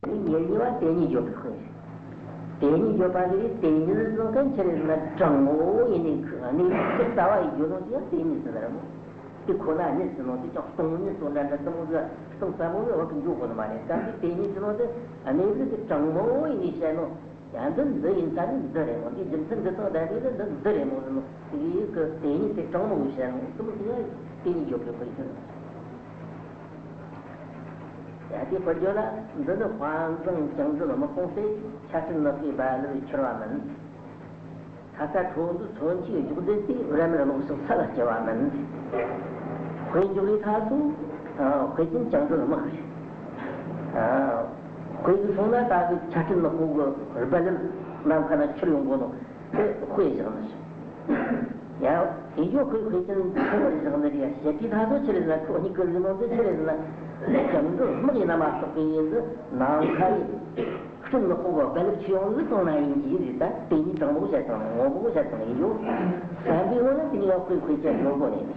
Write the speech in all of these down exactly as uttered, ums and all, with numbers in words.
ཉེར་གཉིས་པ་དེ་ཉིད་བརྗོད་པའི་དཔེ་རེད། དེ་ཉིད་བརྗོད་པ་འདི་རེད། དེ་ཉིད་ཟེར་མཁན་ཆི་རེད་ཟེར་ན་དྲང་མོ་ཡིན་ནི་གནས་ཚུལ་གྱི་ལྟ་བ་ཡི་རྒྱུ་ནོར་དེ་ཡང་དེ་ཉིད་ཟེར་ར་མོ། དེ་ཁོ་ན་ཉིད་ཟེར་ནོ་དེ་ཀྱང་སྟོང་ཉིད་སོགས་འདྲ་འདྲ་དེ་མོ་གི་གཏིང་ཟབ་མོ་གི་འོག་གི་འཇོག་དགོས་ནི་མ་རེད། གལ་ཏེ་དེ་ཉིད་ཟེར་ནོ་དེ་གནས་ཚུལ་གྱི་དྲང་མོ་ཡིན་ནི་བཤད་ནོ། ཡང་འདི་འདི་ཡིན་ས་ནི་འདི་རེད་མོ། འདི་རྒྱུ་མཚན་འདི་དང་ལྡན་པས་ནི་འདི་འདི་རེད་མོ་ཟེར་ནོ། དེ་གི་དེ་ཉིད་དེ་དྲང་མོ་བཤད་ནོ་དེ་མོ་དེ་ཡང་དེ་ཉིད་བརྗོད་པའི་དཔེ་ཡིན། ཡང་དེ་དཔེར་བརྗོད་ན། འདི་ནི་དཔའ་མཛངས་བཅིངས་འགྲོལ་དམག་དཔུང་སྟེ། ཆར་སྤྲིན་ནག་པོའི་རྦ་རླབས་འཕྱུར་བ་མིན། ཚ་ཚ་ཁྲོ་བོ་འདི་མཚོན་ཆའི་རྒྱུག་རྡེབ་སྟེ། རབ་མེར་གློག་ཞིག་ས་ལ་སྐྱེལ་བ་མིན། དཔེ་འཇོག་རེས་ཐག་སོང་། དཔེ་ཅན་བཅིངས་འགྲོལ་དམག་རེད། དཔེ་གི་སོང་ན་ད་གི་ཆར་སྤྲིན་ནག་པོ་གི་རྦ་རླབས་ནམ་མཁའ་ན་འཕྱུར་ཡོང་གོ་ནོ། དེ་དཔེ་བཞག་ནི་རེད། ཡང་དེ་ཡོད་དཔེ་དཔེ་ཅན་ཆུང་བར་བཞག་ནི་རེད། ཡ་བཤད་དུས་ད་གཟོད་ཆི་རེད་ཟེར་ན། ཁོ་གཉིས་ཀྱི་རིགས་ནང་དུ་ཆི་རེད་ཟེར་ན། བཅིངས་འགྲོལ་དམག་ཡིན་ན་མ་གཏོགས་པའི་ཡིན་དུ་ནམ་མཁའ་ནས་སྤྲིན་ནག་པོ་གི་རྦ་རླབས་འཕྱུར་ཡོང་ནི་གང་ན་ཡིན་གྱི་རེད། ད་དེ་གཉིས་དྲང་མོ་བཤད་སྟངས་ངོ་མ་བཤད་སྟངས་ཡིན་རྒྱུ། བསམ་པའི་ངོ་ན་དེ་གཉིས་ཀ་དཔེ་དཔེ་ཅན་ཡོད་དགོས་ནི་རེད།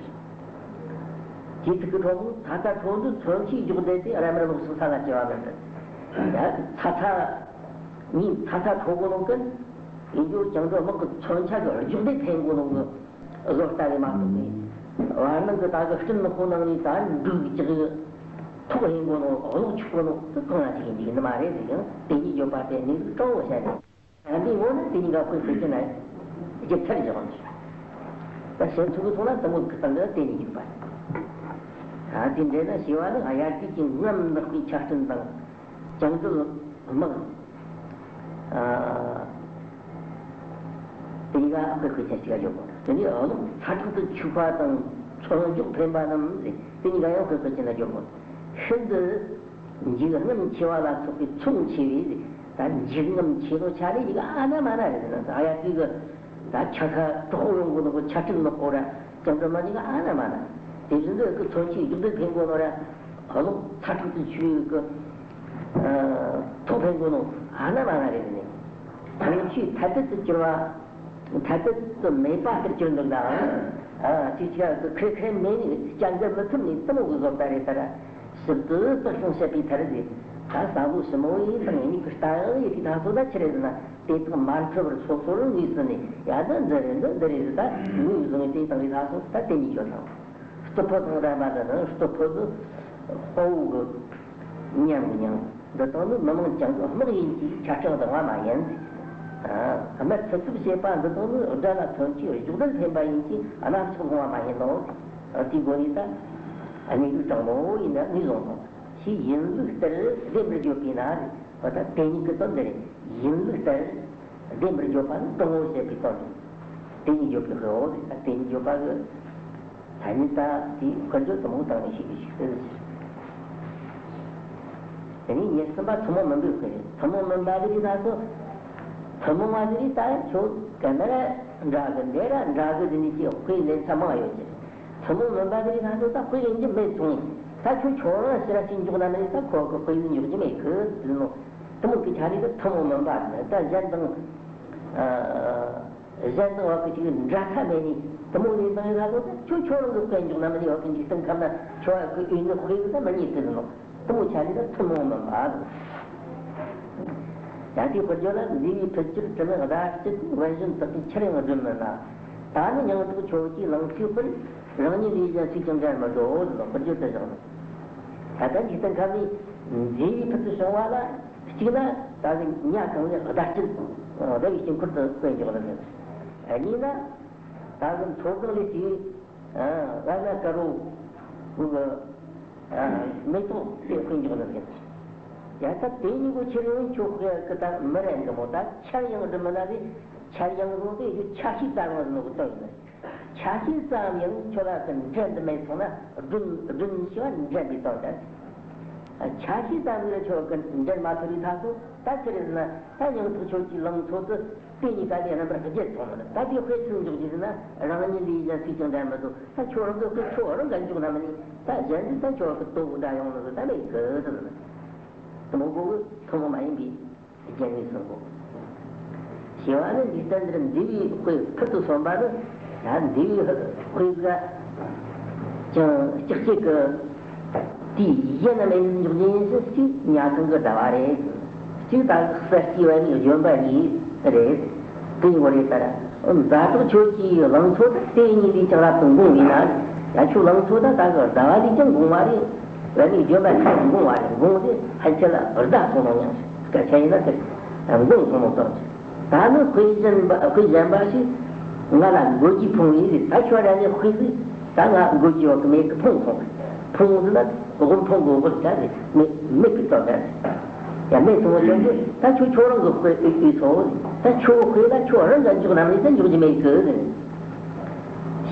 དེའི་ཚིག་གི་གྲོགས་པོ་ཚ་ཚ་ཁྲོ་བོ་འདི་མཚོན་ཆའི་རྒྱུག་རྡེབ་སྟེ། རབ་མེར་གློག་ཞིག་ས་ལ་སྐྱེལ་བ་མིན་ཏེ། ཡ་ཚ་ཚ་ནི་ཚ་ཚ་ཁྲོ་བོ་ནང་གི་ཡིན་རྒྱུ་བཅིངས་འགྲོལ་དམག་གི་མཚོན་ཆ་གི་རྒྱུག་རྡེབ་འཕེན་གོ་ནོ་གི་བཟོ་ལྟ་རེད་མ་གཏོགས་པའི། བར་སྣང་གི་ད་གི་སྤྲིན་ནག་པོ་ནང་ནས་ད་འབྲུག་ཅིག་ཐོག་ཡིན་གོ་ནོ། གློག་འཁྱུག་གོ་ནོ་དེ་གང་ཡང་ཅིག་ཡིན་གྱི་ཡིན་ནི་མ་རེད་ཟེར། ཡང་དེ་གཉིས་བརྗོད་པ་དེ་གནས་ལུགས་དྲང་བོ་བཤད་ནས། ཨ་འདིའི་ངོ་ནི་དེ་གཉིས་ཀ་དཔེ་དཔེ་ཅན་ན་རྒྱུ་མཚན་བཞག་ནས། ད་བཤད་ཚུལ་གྱི་ཐོག་ན་དེ་མོ་གི་སྟེང་གི་དེ་གཉིས་ཡོད་པ་རེད། ཨ་དེ་འདྲ་ན་ཞེས་པ་ནི་དབྱར་དུས་ཀྱི་རྔམ་ནག་པའི་ཆར་སྤྲིན་དང་། བཅིངས་འགྲོལ་དམག་ཨ་དེ་གཉིས་ཀ་དཔེ་དཔེ་ཅན་ཞིག་ལ་ཡོད་པ། དེ་ནས་གློག་ཚ་དྲག་ཏུ་འཁྱུག་པ་དང་མཚོན་རྒྱུག་འཕེན་པ་རྣམས་ཟེར། དེ་གཉིས་ཀ་ཡང་དཔེ་དཔེ་ཅན་ལ་ཡོད་པ། ཤིན་ཏུ་འཇིགས་རྔམ་ཆེ་བ་ལ་སོགས་པའི་མཚུངས་ཆེ་བས། ད་འཇིགས་རྔམ་ཆེ་ལོ་ཆ་ལས་ཡི་གེ་ཨ་ན་མ་ན་རེད་ཟེར་ན། ད་ཡ་དུས་གི་ད་ཆ་ཁ་དྲག་པོ་ཡོང་གི་འདུག་གི། ཆ་སྤྲིན་ནག་པོ་ར་བཅིངས་འགྲོལ་དམག་གཉིས་ཀ་ཨ་ན་མ་ན། དེ་བཞིན་དུ་གི་མཚོན་ཆའི་རྒྱུག་རྡེབ་འཕེན་གོ་ནོ་ར་གློག་ཚ་དྲག་ཏུ་འཁྱུག་གི་ཐོག་འཕེན་གོ་ནོ་ཨ་ན་མ་ན་རེད་ཟེར་ནས། མཚོན་ཆའི་ཐ་དད་དུ་གྱུར་པ། ཐ་དད་དུ་མེད་པ་ལྟར་གྱུར་འདུག་ནའང་། ཨ་ཅིག་ཅིག་ཁེ་ཁེ་མེད་ནི་སྐྱ་འགར་མི་ཐུབ་ནི་དེ་མོ་གི་བཟོ་ལྟ་རེད་ད་ར། ཞིབ་ཏུ་བརྟག་ཤིང་དཔྱད་པའི་མཐར་ཟེར། ད་བསམ་བློ་ཞིབ་མོ་ཡིས་བཏང་ཡིན་ནི་གི་ལྟ་ཡང་ཡིད་ཀྱི་ད་ཚོད་ད་ཆི་རེད་ཟེར་ན། དེ་དག་མ་འཁྲུལ་བར་སོ་སོར་ངོས་ཟིན་ནས། ཡ་ད་འདི་རེད་འདི་འདི་རེད་ཟེར། ད་ངོས་བཟུང་བའི་དེ་བཏང་བའི་ད་ཚོད་ད་དེ་གཉིས་ཡོད་དང་། རྟུལ་ཕོད་དང་ལྡན་པ་འདི་ནི་རྟུལ་ཕོད་དུ་དཔའ་བོ་གི་ཉམས་ཀྱི་མྱིང་། འདི་དག་ནི་མི་མང་བཅིངས་འགྲོལ་དམག་ཡིན་གྱི། ཆ་སྤྲིན་ལྡང་བ་མ་ཡིན། ཨ་དམར་ཚིབ་ཚིབ་བྱེད་པ་འདི་དག་ནི་དགྲ་ལ་མཚོན་ཆའི་རྒྱུག་རྡེབ་འཕེན་པ་ཡིན་གྱི། གནམ་ལྕགས་ལྷུང་བ་མ་ཡིན་ནོ། དེའི་སྒོ་ནས་ད་གནས་ལུགས་དྲང་མོ་ཡིན་ན་ངོས་བཟུང་དང་། ཞེས་ཡིན་ལུགས་ལྟར་བདེན་པར་བརྗོད་པས་ན་རེད། འོ་ད་དེ་གཉིས་ཀྱི་དོན་འདི་རེད། ཡིན་ལུགས་ལྟར་བདེན་པར་བརྗོད་པ་ནི་དྲང་བོར་བཤད་པའི་དོན་རེད། དེ་གཉིས་བརྗོད་པའི་དཔེའོ་ཟེར། ད་དེ་གཉིས་བརྗོད་པ་གི་ཐ་སྙད་ད་དེའི་དཔེར་བརྗོད་དུ་མོ་བཏང་ནས་ཤེས་པའི་ཞིག་ཟེར། དེ་ནས་ཉེར་གསུམ་པ་ཐུན་མོང་མིན་པའི་དཔེ་རེད། ཐུན་མོང་མིན་པ་ཟེར་ད་ཚོ། ཐུན་མོང་བ་ཟེར་ད་ཁྱོད་ག་ནས་ར་འདྲ་གི་འདི་ར་འདྲ་གི་ཟེར་ནས་ཀྱི་དཔེ་ལེན་ས་མང་ཡོད་ཀྱི། ཐུན་མོང་མིན་པ་ཟེར་ད་ཚོ་ད་དཔེ་ལེན་རྒྱུ་མེད་སོང་། ད་ཁྱོད་ཁྱོད་རང་ཕྱིར་ར་ཅིག་འཇོག་ན་མིན་ད་ཁོ་གི་དཔེ་ལེན་འཇོག་རྒྱུ་མེད་གི་ཟེར་ནོ། དེ་མོ་གི་ཆ་ནས་ད་ཐུན་མོང་མིན་པ་ཟེར། ད་གཞན་དང་། ཨ། གཞན་དང་བ་གི་ཅིག་འདྲ་ཁ་མེད་ནི་དེ་མོ་ལས་བཏང་ཡོད་ད་ཚོ། ད་ཁྱོད་ཁྱོད་རང་གི་དཔེ་འཇོག་ན་མིན་བ་གི་འཇིག་རྟེན་ཁམས་ན་ཁྱོད་བ་གི་ཡུལ་ནི་དཔེ་ཡིན་ད་མི་རྙེད་དེ་ཟེར་ནོ། དེ་མོ་ཆ་ནས་ད་ཐུན་མོང་མིན་པ་ཟེར། ཡང་དེའི་དཔེར་བརྗོད་ལ། མཛེས་པའི་ཕུད་ཀྱིས་དྲིམ་ལྡག་སྐྱིད། དབེན་བཞིན་དག་གིས་ཆར་ཡང་སྒྲོན་མིན་ན། ད་ནི་སྙིང་ཐག་ཆོས་ཀྱི་ལང་ཚོའི་དཔལ། རང་ཉིད་ལས་གཞན་སུས་ཀྱང་འགྲན་མི་འགྲོ་ཟེར་ནོ། དཔེར་བརྗོད་དེ་བཞག་ནས། ད་ལྟ་འཇིག་རྟེན་ཁམས་ནས་མཛེས་པའི་ཕུད་དུ་བྱུང་བ་ལ། གཅིག་ན་ད་གི་ཉ་གང་ལས་ཟླ་སྐྱིད་ཟླ་བའི་དཀྱིལ་འཁོར་དུ་དཔེ་འཇོག་ནི་རེད། གཉིས་ན་ད་གི་མཚོ་གང་ལས་ཀྱི་ཨ་ན་དཀར་པོ་གི་ཨ་མེ་ཏོག་དེ་དཔེ་འཇོག་ནི་རེད། ཡ་ད་དེ་གཉིས་པོ་ཁྱེར་ཡོང་ཁྱོད་དཔེ་གི་ད་མི་རན་གི་མོ། ད་ཆར་ཡང་སྒྲིམ་མི་ན་རེད། ཆར་ཡང་རུང་དེ་ཡུལ་ཆ་ཤས་ཙམ་ཡང་ཟིན་ནོ་གི་དོན་ཡིན། ཆ་ཤས་ཙམ་ཡང་ཁྱོད་ལ་གི་འགྲན་དུ་མེད་སོང་ན། སྒྲུན་སྒྲུན་ཞེས་པ་འགྲན་པའི་དོན་དང་། ཆ་ཤས་ཙམ་ཡང་ཁྱོད་གི་འགྲན་མ་ཐུབ་པའི་ཐབས་སུ་ད་ཆི་རེད་ཟེར་ན། ད་སྙིང་ཐག་ཆོད་ཀྱི་ལང་ཚོ་དེ་དེ་གཉིས་ཀ་ལས་རྣམ་པར་རྒྱལ་སོང་ནི་རེད། ད་དེ་དཔེ་སུས་འཇོག་རྒྱུ་ཟེར་ན། རང་ཉིད་ལས་གཞན་སུས་ཀྱང་འགྲན་མི་ཐུབ། ད་ཁྱོད་རང་གི་དཔེ་ཁྱོད་རང་ག་འཇོག་ན་མི་ནི། ད་གཞན་གྱིས་ད་ཁྱོད་གི་དོ་འདྲ་ཡོང་ནི་རེད། ད་མེད་གི་ཟེར་ནི། དེ་མོ་གོ་གི་ཐུན་མོང་མ་ཡིན་པའི། རྒྱན་ནི་གསུམ་པོ། ཞེས་པ་ནི་འཇིག་རྟེན་འདིར་མཛེས་པའི་དཔེ་ཕུལ་དུ་སོན་པ་ནི། ཡང་མཛེས་པའི་དཔེ་ག་ཀྱང་ལྕགས་ཀྱི་གི་དེའི་གཞན་ན་མེད་འཇོག་རྒྱུ་ཡིན་ཟེར་ཅིག་ཉ་གང་གི་ཟླ་བ་རེད། གཅིག་ད་གསེར་སྐྱེས་བ་ནི་ལྗོན་པ་གཉིས་རེད། དེ་ཡོད་རེད་ད་ར། ཛ་དྲག་ཁྱོད་ཀྱིས་ལང་ཚོ་ད་དེ་གཉིས་ལས་ཀྱང་རབ་ཏུ་འགོང་བས་ན། ཡ་ཁྱོད་ལང་ཚོ་ད་ད་གི་ཟླ་བ་ལས་ཀྱང་འགོང་བ་རེད། བ་ནི་ལྗོན་པ་ཁྱོད་འགོང་བ་རེད། འགོང་དེ་ཕལ་ཆེར་ལ་ཟླ་སོང་ནོ་ཡང་སྐད་ཆ་ཡིན་ན་དེ་འགོང་སོང་ནོ་དང་། ད་ནི་དཔེ་གཞན་པ་དཔེ་གཞན་པ་ཞིག་ང་ལ་མགོ་སྐྱེས་ཕུང་བས་ད་ཁྱོད་ར་ནི་དཔེ་ཟིག་ད་ང་མགོ་སྐྱེས་བ་གི་མེད་གི་ཕུང་སོང་། ཕུང་ཟིག་ན་དབུལ་ཕོངས་གི་དབུལ་ད་ནི་མེད་མེད་གི་ཙམ་ད་ནི། ཡ་མེད་སོང་བ་ཅན་གྱི་ད་ཁྱོད་ཁྱོད་རང་གི་དཔེ་ཨེ་ཨེ་ཚོ། ད་ཁྱོད་དཔེ་ལ་ཁྱོད་རང་ག་འཇོག་ནམ་ལས་ད་འཇོག་རྒྱུ་མེད་གི་ཟེར།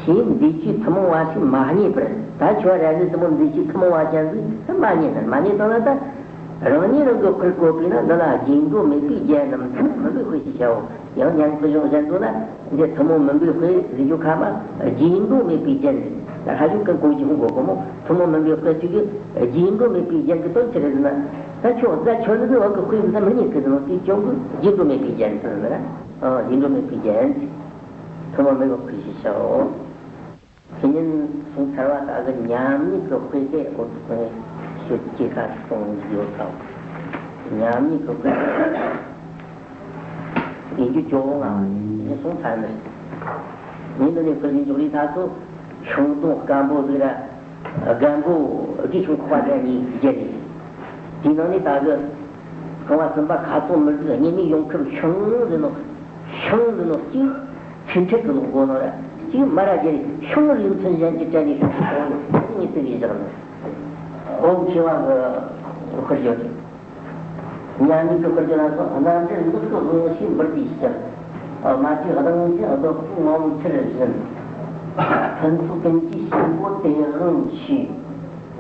ཞེས་འདི་ཆོས་ཐུན་མོང་བ་ཞིག་མ་རྙེད་པར། ད་ཁྱོད་ར་ནི་དེ་མོ་འདི་ཆོས་ཐུན་མོང་བ་ཅན་ཟིག་ད་མ་རྙེད་ན་མ་རྙེད་དང་ན་ད། རང་ཉིད་རང་གི་དཔེར་བཀོད་པས་ན་འདི་ལ་རྗེས་འགྲོ་མེད་པའི་རྒྱན་ནམ་ཐུན་མོང་མིན་པའི་དཔེ་ཞེས་བྱའོ། ཡང་སྙན་ངག་གཞུང་གཞན་དུ་ན་འདི་ཐུན་མོང་མིན་པའི་དཔེ་ཟེར་རྒྱུ་ཁ་མ་རྗེས་འགྲོ་མེད་པའི་རྒྱན་ཟེར། ད་ལྷ་ཞུགས་ཀུན་གོ་རྒྱུ་ཧུང་གོ་གོ་མོ་ཐུན་མོང་མིན་པའི་དཔེ་ཚིག་གི་རྗེས་འགྲོ་མེད་པའི་རྒྱན་གྱི་དོན་ཅི་རེད་ཟེར་ན། ད་ཁྱོད་རྫ་ཁྱོད་ནི་འོག་གི་དཔེ་ཟེར་ན་མི་རྙེད་གི་ཟེར་ནོ་དེ་ཅུང་གི་རྗེས་འགྲོ་མེད་པའི་རྒྱན་ཟེར་ན། ཨ་རྗེས་འགྲོ་མེད་པའི་རྒྱན་ཐུན་མོང་མིན་པའི་དཔེ་ཞེས་བྱའོ། དེ་ཉིན་གསུངས་ཚར་བ་ལྟ་གི་ཉམས་ཉིད་ཀྱི་དཔེ་དེ་འོ་ཐུག་ནས་ཤོད་ཅེས་ཁ་གསུངས་ཡོད་ཙང་། ཉམས་ཉིད་ཀྱི་དཔེ་ཡིན་རྒྱུ་ཅོག་ལ་ཡིན་གསུངས་ཚར་ནས། ཉིན་འདི་ནས་ཁོ་བཞིན་འཇོག་ལས་ད་ཚོ་ཤིང་སྡོང་སྐམ་པོ་ཟིག་ར་སྒམ་པོ་དགེ་ཆུང་ཁོག་པ་ཟེར་ནས་བརྒྱབ་ནས། དེའི་ནང་ནས་ད་གི་རྐང་བ་གསུམ་པ་ཁ་ཚོན་མི་འདུག་གཉིས་ནས་ཡོང་ཁུར་ཤིང་ཟེར་ནོ། ཤིང་ཟེར་ནོ་གཅིག་ཚིག་ཕྲད་ཀྱི་ལོག་གོ་ནོ་ར་གཅིག་མ་ར་རྒྱ་རི་ཤིང་རིགས་མཚན་གཞན་གྱི་སྤྲད་ནས་ཤོག་ཤོག་ཤོག་ནི་དེ་བས་བཞག་ནས། འོ་མཁས་པ་གི་ཁུར་ཡོད་ཀྱི། ཉམས་ཉིད་ཀྱི་ཁུར་གྱི་ལ་སོགས་རྣམ་འགྲེལ་འདི་ཚོ་དབང་ཤེས་འབུར་དུ་ཤར། མ་བཅོས་གདེང་ཅན་བདག་པོའི་ངོ་མཚར་བཞིན། ཕུན་ཚོགས་ཀུན་གྱི་གཤིན་པོ་དེ་དབང་ཆོས།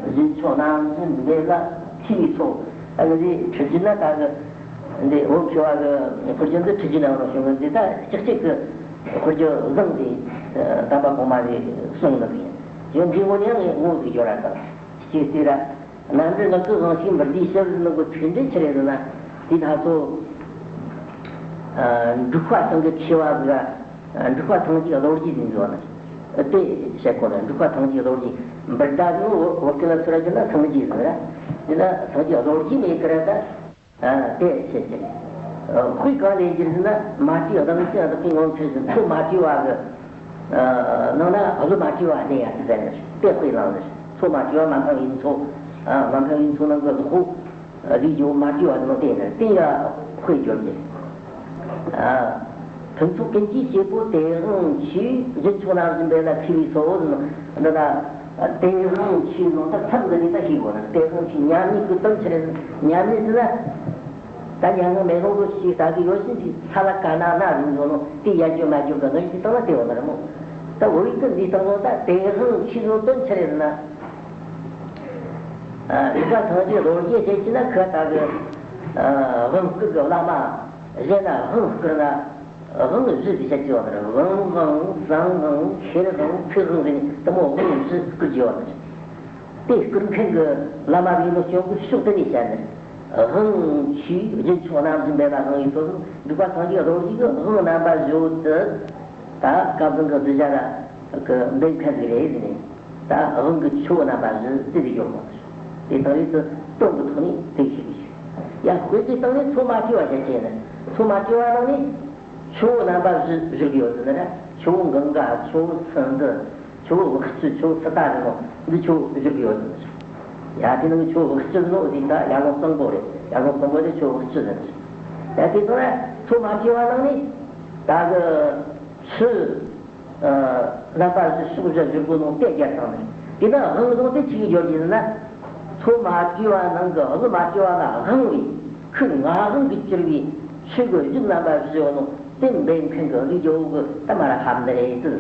རྒྱུན་མཆོག་རྣམ་བཞི་འདི་ལ་མཁས་པའི་ཚོགས། ཨ་ནི་འདི་ཁྲིད་རྒྱུ་ན་ད་གི་འདི་འོ་མཁས་པ་གི་ཁུར་གྱི་འདི་ཁྲིད་རྒྱུ་ན་རང་བྱུང་གི་འདི་ད་ལྕགས་གཅིག་གི་ཁུར་གྱི་བཟང་དེ་དམ་པ་གོང་མ་རེ་གསུངས་ནི་ཡིན། ཡང་འདི་ངོ་ནས་ངོ་ཟིག་ཡོད་ར་དང་སྐྱེས་སྲིད་ར། རྣམ་འགྲེལ་ངག་གི་དབང་ཤེས་འབུར་དུ་ཤར་ནི་གི་ཚིག་འགྲེལ་ཆི་རེད་ཟེར་ན། དེ་ད་ཚོ་འབྲུག་པ་ཚང་གི་མཁས་པ་ཟིག་ར། འབྲུག་པ་ཐང་ཅིག་གློ་རྒྱས་ཟིག་འདུག་ན། དེ་བཤད་གོ་ན་འབྲུག་པ་ཐང་ཅིག་གློ་རྒྱས་འབུར་ད་ཟིག་བོད་སྐད་ལ་ཚུར་ར་གྱུར་ན་ཐང་རྒྱས་ཟིག་ར། དེ་ན་ཐང་ཅིག་གློ་རྒྱས་མེད་ཀི་ར་ད། དེ་བཤད་ཀྱི་རེད། དཔེ་གང་ལས་ཀྱི་ཟེར་ན་མ་བཅོས་གདེང་ཅན་བདག་པོའི་ངོ་མཚར་བཞིན། ཚོ་མ་བཅོས་པ་གི་ནང་ན་བློ་མ་བཅོས་པ་གནས་ཡ་དེ་ཟེར་ནས་དཔེ་དཔེ་བླངས་ནས། ཚོ་མ་བཅོས་པ་མ་འཕངས་པའི་མཚོ། མ་འཕངས་པའི་མཚོ་ནང་གི་གཟུགས་པོ་ལུས་ཀྱི་མ་བཅོས་པ་ནང་བལྟས་ནས་དེ་ཡ་དཔེ་བརྗོད་ཀྱི། ཕུན་ཚོགས་ཀུན་གྱི་སྐྱེས་བུ་དེ་དབང་ཆོས། རྒྱུན་མཆོག་རྣམ་བཞི་འདི་ལ་མཁས་པའི་ཚོགས། འདི་ལ་དེ་དབང་ཆོས་ནང་ད་མཚམས་འདི་ནས་ད་ཤེས་དགོས་ན། དེ་དབང་ཆོས་ཉམས་ཉིད་ཀྱི་དོན་ཆི་རེད། ཉམས་ཉིད་ཟེར་ན། ད་མྱ་ངན་མེ་ལོང་དུ་ཞིག་ལྟ་གི་ཡོད་ཕྱིན་ཅི་ས་ལ་ག་ན་ན་རིང་འགྲོ་ནོ་དེ་ཡ་རྒྱུ་མ་རྒྱུ་གི་ངར་གྱི་སྟེང་ན་དེ་བ་ན་ར་མོ། ད་འོ་ཡིག་གི་འདི་སྟེང་ནོ་ད་དེ་དབང་ཆོས་ནོ་དོན་ཆི་རེད་ཟེར་ན། རིག་པ་ཐང་ཅིག་གློ་རྒྱས་བཤད་ཀྱི་ན་ཁ་ད་གི་དབང་བསྐུར་གི་བླ་མ་གཞན་ན་དབང་བསྐུར་ན། དབང་བཞི་ཟེར་བཤད་ཀྱི་ཡོད་ནི་རེད། དབང་དབང་གསང་དབང་ཤེར་དབང་ཚིག་དབང་ཟེར་ནས་དེ་མོ་དབང་བཞི་བསྐུར་གྱི་ཡོད་ནི་རེད། དེ་བསྐུར་མཁན་གྱི་བླ་མ་རིགས་ལོ་སྐྱོང་གི་ཕྱོགས་དེ་ནས་བཤད་ནི་རེད། དབང་ཆོས་རྒྱུན་མཆོག་རྣམ་བཞི་འདི་ལ་དབང་བའི་ཚོགས་སུ་འབྲུག་པ་སངས་རྒྱས་རྡོ་རྗེ་གི་དབང་རྣམ་པ་བཞི་བོ་དེ་ད་སྐལ་བཟང་གི་གདུལ་བྱ་ལ་གི་འབེབས་མཁན་ཟིག་རེད་ཟེར་ནས། ད་དབང་གི་ཆོས་རྣམ་པ་བཞི་དེ་ཟིག་ཡོད་མོད། དེ་དང་རིགས་སུ་དོན་གྱི་ཐོག་ནས་དེ་ཤེས་དགོས། ཡང་དཔེ་དེ་སྟེང་ནས་ཚོ་མ་བཅོས་པ་བཤད་ཀྱི་ཡིན། ཚོ་མ་བཅོས་པ་ནང་ནས་ཆུ་བོ་རྣམ་པ་བཞི་བཞུགས་ཡོད་ཟེར་ན་ར། ཆུ་བོ་གངྒཱ། ཆུ་བོ་སིནྡྷུ། ཆུ་བོ་ཝག་ཙི། ཆུ་བོ་ཚུ་ད་ཟེར་ནོ་འདི་ཆུ་བོ་བཞུགས་ཡོད་ཟེར། ཡ་དེ་ནང་ཆུ་བོ་ཝག་ཙི་ཟེར་ནོ་འདི་ད་ཡར་ཀླུང་གཙང་པོ་རེད། ཡར་ཀླུང་གཙང་པོ་དེ་ཆུ་བོ་ཝག་ཙི་ཟེར། ཡ་དེ་ཚོ་ར་ཚོ་མ་བཅོས་པ་ནང་ནས་ད་གི་ཆུ། རྣམ་པ་བཞི་ཕྱོགས་བཞིར་བཞུགས་པོ་ནང་དེ་རྒྱལ་ཚང་ནས། དེ་ན་དབང་བཟུང་དེ་ཆི་གི་སྦྱོར་གྱི་ཟེར་ན། ཚོ་མ་བཅོས་པ་ནང་གི་བློ་མ་བཅོས་པ་ལ་དབང་བའི་ཁུར་ངག་དབང་གིས་གྱུར་པའི་ཆོས་ཀྱི་གཞུང་རྣམ་པ་བཞི་བོ་ནང་དེ་འབད་མཁན་གྱི་ལུས་ཀྱི་འོག་གི་ད་མ་ར་ཧབ་འདི་རེད་ཟེར།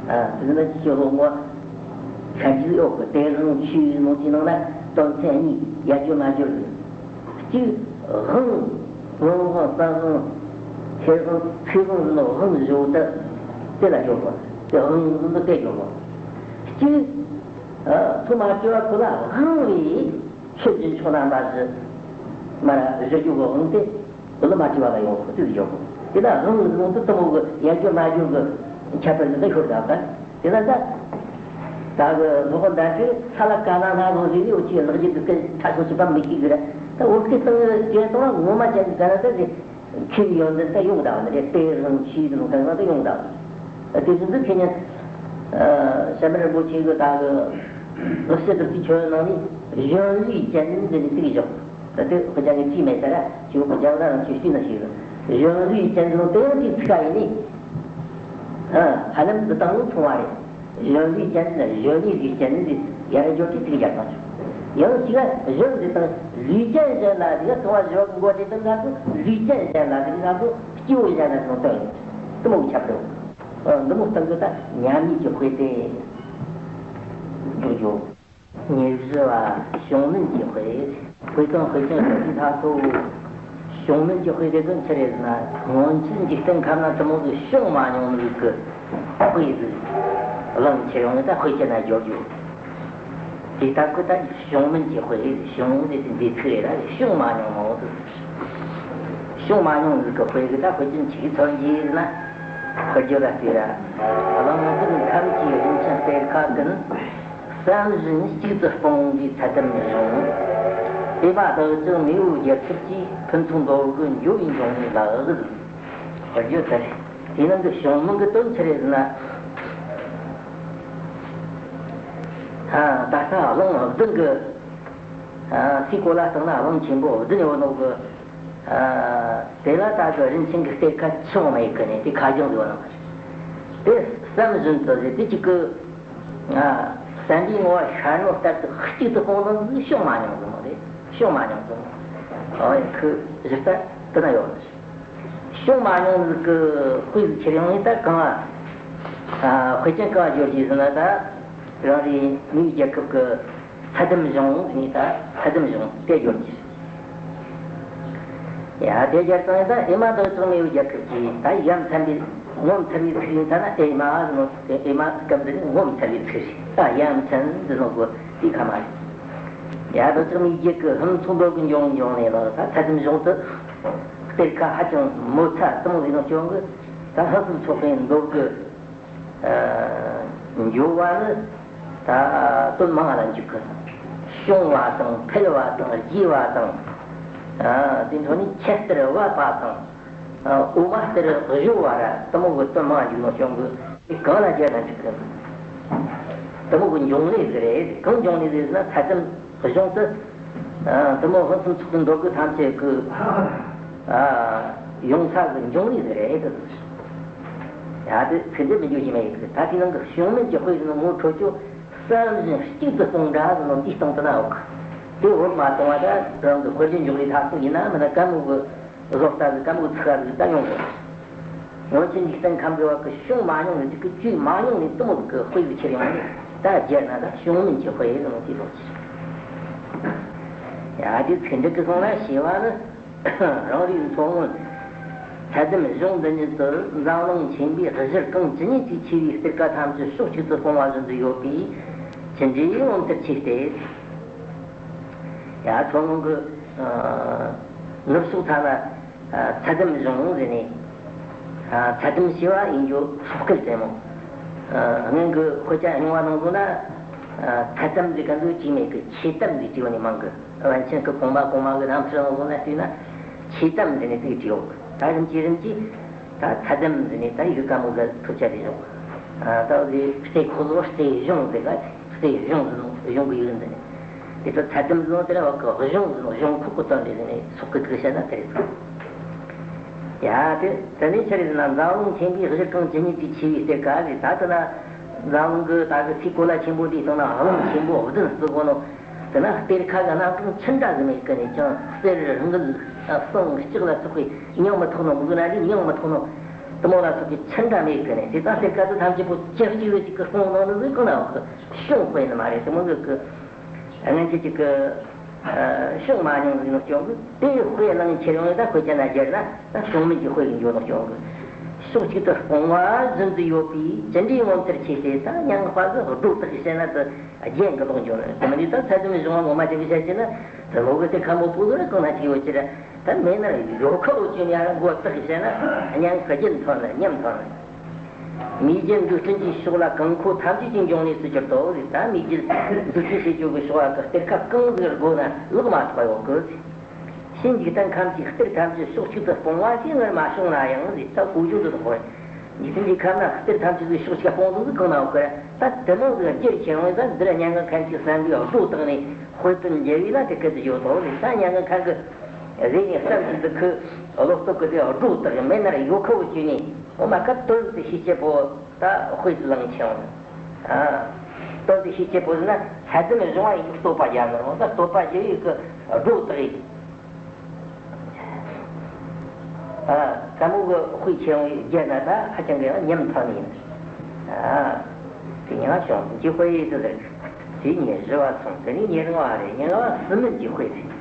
ཨ་དེ་ན་ཅི་ལོ་ངོ་ཤ་རྒྱུས་འོག་གི་དེ་དབང་ཆོས་ནང་དེ་ནང་ན་དོན་ཚན་གཉིས་ཡར་བསྐྱོད་མར་བསྐྱོད་རེད། གཅིག་དབང་། བུམ་དབང་། གསང་དབང་། ཤེར་དབང་། ཚིག་དབང་ཟེར་ནོ་དབང་བཞི་བོ་དེ་དེ་ལ་སྦྱོར་དགོས། དེ་དབང་ཟེར་ནོ་དེ་སྦྱོར་དགོས། གཅིག་ཨ་ཚོ་མ་བཅོས་པ་ཁོ་ལ་དབང་བའི་ཆོས་རྒྱུན་མཆོག་རྣམ་པ་བཞི། མ་ར་བཞི་རྒྱུ་གི་དབང་དེ་བློ་མ་བཅོས་པ་ལ་ཡོང་དགོས། དེ་ལ་སྦྱོར་དགོས། དེ་ལ་དབང་ཟེར་ནོ་དེ་དེ་མོ་གི་ཡར་བསྐྱོད་མར་བསྐྱོད་གི་ཁྱད་པར་ཟིག་ད་ཤོར་ད་ག་དེ་ལ་ད། ད་གི་ལོག་གི་འདྲ་ཅིག་ས་ལ་ག་ན་ན་ལོ་ཟིག་ནི་འུ་ཅི་ལག་རྗེས་འདི་སྐད་ཐ་སོ་ཅི་པ་མི་ཤེས་གི་ར། ད་བོད་སྐད་གཏོང་ཡོད་ཅེས་གཏོང་ན་ངོ་མ་ཅན་གྱི་ག་ན་ད་དེ་ཁྱེད་ཡོན་ཏན་ད་ཡོང་ད་བ་ནི་རེད། དཔེ་རང་ཆོས་དེ་ནོ་ག་ན་ད་ཡོང་ད་བ་ནི། དེ་བཞིན་དུ་ཁྱེད་ཉིད་བྱམས་པ་རིན་པོ་ཆེ་གི་ད་གི་ལོ་ཤེས་དུ་དེ་ཆོས་ནང་ནས་གཞོན་ལུས་ཅན་དེ་ནི་ཚིག་བཞག་ད་དེ་ཁོ་ཅག་གི་ཅིས་མེད་ས་ར་ཁྱེད་ཁོ་ཅག་ད་རང་ཆོས་ཤུལ་ན་ཞིག་གཞོན་ལུས་ཅན་དེ་ནོ་དེ་ཡང་དེ་ཚིག་ཡིན་ནི། ཧ་ལམ་འདི་དང་མཚུངས་པ་རེད། གཞོན་ལུས་ཅན་ནི་གཞོན་ནུའི་ལུས་ཅན་ནི་ཡར་འཇོག་གི་ཚིག་རྒྱག་པ་བྱུང་། ཡང་གཅིག་ལ་གཞོན་འདི་དང་ལུས་ཅན་གཞན་ལ་དེ་ག་མཚུངས་པ་བཞག་གི་མགོ་དེ་དང་ང་ཚོ་ལུས་ཅན་གཞན་ལ་དེ་ག་ང་ཚོ་སྐྱེ་བོ་གཞན་ལ་དང་དོན་དུ་མོ་ཁྱབ་འགྲོ། འདི་མོ་སྟེང་གི་ད་མཉམ་ཉིད་ཀྱི་དཔེ་དེ་འགྲོ་རྒྱུ། ཉེར་བཞི་བ། བྱུང་མིན་གྱི་དཔེ། དཔེ་དང་དཔེ་ཅན་གྱི་ལྷ་ཚོ། བྱུང་མིན་གྱི་དཔེ་དེ་ཚོ་ཆི་རེད་ཟེར་ན། སྔོན་ཆད་འཇིག་རྟེན་ཁམས་ན་དེ་མོ་ཟིག་བྱུང་མ་མྱོང་ནི་གི་དཔེ་ཟིག་གླེང་ཁྱེར་ཡོང་ནས་ད་དཔེ་ཅན་ན་སྦྱོར་རྒྱུ། དེ་ལྟ་ཁོ་ད་བྱུང་མིན་གྱི་དཔེ། བྱུང་དེ་དེ་འདི་ཚིག་རེད་ལ་བྱུང་མ་མྱོང་མོ་ཟིག་བྱུང་མ་མྱོང་ནི་གི་དཔེ་གི་ད་དཔེ་ཅན་ཆི་གི་མཚོན་གྱི་ཟེར་ན། དཔེར་བརྗོད་ལ་ལྟོས་ར། གླང་རྫུན་ཁམས་ཀྱི་རིན་ཆེན་གཏེར་ཁ་ཀུན། བསམ་བཞིན་གཅིག་ཏུ་སྤུངས་པའི་ཚད་ལྡན་གཞུང་། ཨེ་མ་བདག་ཅག་མེས་པོའི་རྒྱལ་ཁབ་ཀྱི། ཕུན་ཚོགས་མདོ་དགུ་འཇོ་བའི་འབྱུང་གནས་ལགས། དཔེར་བརྗོད་ལྟར་དེ་ནང་གི་བྱུང་མིན་གྱི་དོན་ཆི་རེད་ཟེར་ན། ཨ། ད་ལྟ་གླང་བདུན་གྱི། ཨ། སའི་གོ་ལ་སྟེང་ན་གླང་ཆེན་པོ་བདུན་ཡོད་ནོ་གི། ཨ། དེ་ལ་ད་གི་རིན་ཆེན་གྱི་གཏེར་ཁ་ཆུང་མེད་གི་ནས་དེ་ཁ་རྒྱུན་དུ་ཡོད་ནོ་གི། དེ་བསམ་བཞིན་དུ་དེ་གཅིག་གི། ང་བསམ་པའི་ངོ་བོ་ཤར་ནོ་ལྟར་དུ་གཅིག་ཏུ་སྤུངས་ནོ་ཟིག་བྱུང་མ་མྱོང་ཟིག་མོ་རེད། བྱུང་མ་མྱོང་ཟིག་མོ། ཨོ་ཡ། ཁོ་གཞི་རྩ་དེ་ན་ཡོད་ནི། བྱུང་མ་མྱོང་ཟིག་གི་དཔེ་ཟིག་ཁྱེར་ཡོང་ནས་ད་གང་ཨ། དཔེ་ཅན་གང་སྦྱོར་གྱི་ཟེར་ན། ད་རང་རེའི་མིའི་རྒྱལ་ཁབ་ཀྱི་ཚད་ལྡན་གཞུང་ཟེར་ནས། ད་ཚད་ལྡན་གཞུང་དེ་སྦྱོར་གྱི། ཡ། དེ་རྒྱལ་ཚང་ཡིན་ད་ཨེ་མ་བདག་ཅག་མེས་པོའི་རྒྱལ་ཁབ་ཀྱི། ད་ཡ་མཚན་པའི་ངོ་མཚར་བའི་ཚིག་ཡིན་ད་ན་ཨེ་མ་ཟེར་ནོ་དེ། ཨེ་མ་སྐབས་འདི་ནི་ངོ་མཚར་བའི་ཚིག་རེད། ད་ཡ་མཚན་ཟེར་ནོ་གོ་དེ་ཁ་མ་རེད། ཡ། བདག་ཅག་མེས་རྒྱལ་གྱི་ཕུན་ཚོགས་མདོ་དགུ་འཇོ་བའི་འབྱུང་གནས་ལགས། ད་ཚད་ལྡན་གཞུང་དུ་གཏེར་ཁ་ཧ་ཅང་མོ་ཚ་དེ་མོ་ཟིག་ནོ་སྐྱོང་གི། ད་ཕུན་སུམ་ཚོགས་པའི་མདོ་དགུ། ཨ། འཇོ་བ་ནི་ད་དོན་མང་ལ་འཇུག་གི། བྱུང་བ་དང་འཕེལ་བ་དང་རྒྱས་པ་དང་། ཨ། དེ་འཕྲོ་ནས་ཁྱི་ལྟར་བབས་པ་དང་། ཨ། འོ་མ་ལྟར་གཞོ་བ་ར་དེ་མོ་གི་དོན་མང་འཇུག་ནོ་སྐྱོང་གི། གང་ལ་རྒྱལ་ལ་འཇུག་གི། དེ་མོ་གི་འབྱུང་གནས་ཟིག་རེད། གང་འབྱུང་གནས་ཟིག་ཟེར་ན། ཚད་ལྡན་གཞུང་དུ། ཨ། དེ་མོ་ཕུན་སུམ་ཚོགས་པའི་མདོ་དགུ་ཐམས་ཅད་ཀྱི། ཨ། ཡོང་ས་གི་འབྱུང་གནས་ཟིག་རེད། ཡ། དེ་ཚིག་འདི་མི་འགྱུར་གྱི་མེད་གི། ད་དེ་ནང་གི་བྱུང་མིན་གྱི་དཔེ་ཟེར་ནོ་ངོ་འཕྲོད་རྒྱུ། བསམ་བཞིན་གཅིག་ཏུ་སྤུངས་འདྲ་ཟེར་ནོ་དེའི་སྟེང་དུ་ན་འོག་དེ་འོག་མ་གཏོང་བ་ད་རང་གི་དཔེར་བརྗོད་འཇོག་ལས་ཐག་ཆོད་ཡིན་ན་མིན་ན་གད་མོ་གི་བཟོ་ལྟ་ཟིག་གད་མོ་གི་ཚིག་ཟིག་ད་ཡོང་གི། སྔོན་ཆད་འཇིག་རྟེན་ཁམས་ཀྱི་བར་གྱི་བྱུང་མ་མྱོང་ནི་ཟིག་གི་བྱུང་མ་མྱོང་ནི་དེ་མོ་ཟིག་གི་དཔེ་ཟིག་ཁྱེར་ཡོང་ནི་ད་རྒྱལ་ན་ད་བྱུང་མིན་གྱི་དཔེ་ཟེར་ནོ་དེ་ལོག་ཅི། ཡ། དེ་ཚིག་འགྲིག་གི་སོང་ན་ཞེས་པ་ནི། རང་རེའི་མཚོ་སྔོན་ཚད་ལྡན་གཞུང་འདི་ཉིད་དུ་འཛམ་གླིང་ཆེན་པོའི་གཞིར་གང་ཇི་སྙེད་ཅིག་ཆེ་བའི་གཏེར་ཁ་ཐམས་ཅད་ཕྱོགས་གཅིག་ཏུ་སྤུངས་པ་བཞིན་དུ་ཡོད་པས་ཅི་འདྲའི་ངོ་མཚར་ཆེ་སྟེ། ཡ། མཚོ་སྔོན་གྱི་ནུབ་ཕྱོགས་མཐའ་ལ་ཚད་ལྡན་གཞུང་ཟེར་ནས། ཚད་ལྡན་ཞེས་པ་ཡིན་རྒྱུ་སོག་སྐད་ཅན་མོ། སྔོན་གྱི་དཔེ་ཆ་རྙིང་བ་ནང་ཚོ་ན་ཚད་ལྡན་ཟེར་ག་འདུག་ཅིག་མེད་གི། ཆོས་གཏམ་ཟེར་བྲིས་པ་ནི་མང་གི། པཎ་ཆེན་གྱི་གོང་མ་གོང་མ་གི་རྣམ་ཐར་ནང་ཚོ་ན་བལྟས་ན་ཆོས་གཏམ་ཟེར་ནས་ཅིག་བྲིས་ཡོད་གི། ད་རིམ་གྱིས་རིམ་གྱིས་ད་ཚད་ལྡན་ཟེར་ནས་ད་ཡི་གེ་དཀར་མོ་གི་ཐོབ་ཆ་རེ་བྱུང་། ད་འོ་དེ་རྩེ་ཁོ་ལོ་རྩེ་གཞུང་ཟེར་ག། རྩེ་གཞུང་ཟེར་ནོ་གཞུང་གི་ཡིག་རིགས་འདི་ནི། དེ་ཚོ་ཚད་ལྡན་ཟེར་ནོ་དེ་ལ་བ་གི་གཞུང་ཟེར་ནོ་གཞུང་ཁོག་གི་དོན་རེད་ཟེར་ནས་སོག་གི་ཐིག་བཤད་ན་དེ་རེད། ཡ། དེ་དེ་ནས་ཆི་རེད་ཟེར་ན། འཛམ་གླིང་ཆེན་པོའི་གཞིར་གང་ཇི་སྙེད་ཅིག་ཆེ་བའི་གཏེར་ཁ་ཟེར། ད་དེ་ན་འཛམ་གླིང་གི་ད་གི་སའི་གོ་ལ་ཆེན་པོ་དེའི་སྟེང་ན་གླིང་ཆེན་པོ་བདུན་བརྩི་གོ་ནོ། དེ་ན་གཏེར་ཁ་གི་རྣམ་གྲངས་ཆི་འདྲ་ཟིག་མེད་གི་ནས་ཀྱང་གསེར་དངུལ་ཟངས་ལྕགས་ལ་སོགས་པའི་མྱིང་མི་ཐོགས་ནོ། མིག་ན་ལས་མྱིང་མི་ཐོགས་ནོ་དེ་མོ་ལ་སོགས་པའི་ཆི་འདྲ་མེད་གི་ནས། དེ་དག་གཏེར་ཁ་དེ་ཐམས་ཅད་པོ་ཅི་གཅིག་ལ་གཅིག་གི་སྤུངས་ནོ་ནི་ཟིག་གང་ན་བ་གི་བྱུང་དཔེ་ནི་མ་རེད། དེ་མོ་ཟིག་གི། སྔོན་ཆད་ཅིག་གི་བྱུང་མ་མྱོང་ཟིག་ནོ་སྐྱོང་གི། དེ་དཔེ་གླེང་ཁྱེར་ཡོང་ད་དཔེ་ཆ་ན་སྦྱར་ན་ད་བྱུང་མིན་གྱི་དཔེ་གི་འགྱོ་ནོ་སྐྱོང་གི། ཕྱོགས་གཅིག་ཏུ་སྤུངས་པ་བཞིན་དུ་ཡོད་པས་ཅི་འདྲའི་ངོ་མཚར་ཆེ་སྟེ། ད་མྱང་པ་གི་སྒྲོ་བཏགས་བཤད་ན་ད་རྒྱན་གི་ལོག་འགྱོ་ནི། དེ་མིན་དེ་ད་ཚད་ལྡན་གཞུང་བ་ངོ་མ་དེ་གི་བཤད་ཀྱི་ན་ད་ལོ་གི་དེ་ཁམ་པོ་པོ་ལོ་ར་གང་ན་ཅིག་ཡོད་ཀྱི་ར། ད་མེད་ན་ཡོད་ཁ་ལོ་ཅི་ཡང་མགོ་བཏགས་བཤད་ན་མྱང་གི་རྒྱན་ཐོན་ན་ཉམས་ཐོན་ན། མིའི་རྒྱུད་འཛུགས་སྐྲུན་གྱི་ཕྱོགས་ལ་གང་མཁོ་ཐམས་ཅད་ཀྱི་འབྱུང་གནས་སུ་གྱུར་ཏོ་ཟེར། ད་མིའི་རྒྱུད་འཛུགས་སྐྲུན་བྱེད་རྒྱུ་གི་ཕྱོགས་ལ་གཏེར་ཁ་གང་ཟིག་དགོས་ན་ལོག་མ་ཐོགས་ཡོད་གི། ཕྱིན་འཇིག་རྟེན་ཁམས་ཀྱི་གཏེར་ཐམས་ཅད་ཕྱོགས་གཅིག་ཏུ་སྤུངས་པ་ཞིག་སྔར་མ་བྱུང་ན་ཡང་ཟེར། ད་གོ་རྒྱུ་འདི་དག་གོ། འཇིག་རྟེན་གྱི་ཁམས་ན་གཏེར་ཐམས་ཅད་ཀྱི་ཕྱོགས་གཅིག་སྤུངས་འདུག་གི་གང་ན་ཡོད་གི། ད་དེ་མོ་ཟིག་རྒྱུ་ཆེ་བ་ཡིན་ཙང་འདི་ར་མྱ་ངན་མཁན་གྱི་བསམ་པའི་སྒྲོ་བཏགས་ནས་དཔེ་དོན་འཇལ་བས་ན་དེ་སྐད་དུ་བརྗོད་དོ་ཟེར། ད་མྱ་ངན་མཁན་གྱི་རེ་ནས་བསམ་གྱི་འདུག་གི། བློ་སྟོབས་ཀྱི་དེ་སྒྲོ་བཏགས་མེད་ན་ར་ཡོད་ཁ་བོ་བྱས་ནས་འོ་མ་ཁ་དོན་དེ་ཤེས་བྱེད་པོ། ད་དཔེ་དེ་བླངས་ཆེ་བ། ཨ། དོན་དེ་ཤེས་བྱེད་པོ་ཟེར་ན་ལྷ་ལྡན་གཞུང་བ་ཡིན་གྱི་བསྟོད་པ་རྒྱག་ནི་རེད། ད་བསྟོད་པ་རྒྱག་ཡུལ་གྱི་སྒྲོ་བཏགས་ཡིན། ཨ། ཀ་མོ་གི་དཔེ་ཆེན་པོ་རྒྱག་ན་ད་ཧ་ཅང་གི་ཉམས་ཐག་ནི་ཡིན། ཨ། དེ་ཉག་བྱུང་གི་དཔེ་ཡིན་དུ་ཟེར། དེ་ཉེ་རི་བ་སོང་དེ་ནི་ཉེ་རི་བ་རེད། ཉེ་རི་བ་སྲིད་མིན་གྱི་དཔེ་རེད།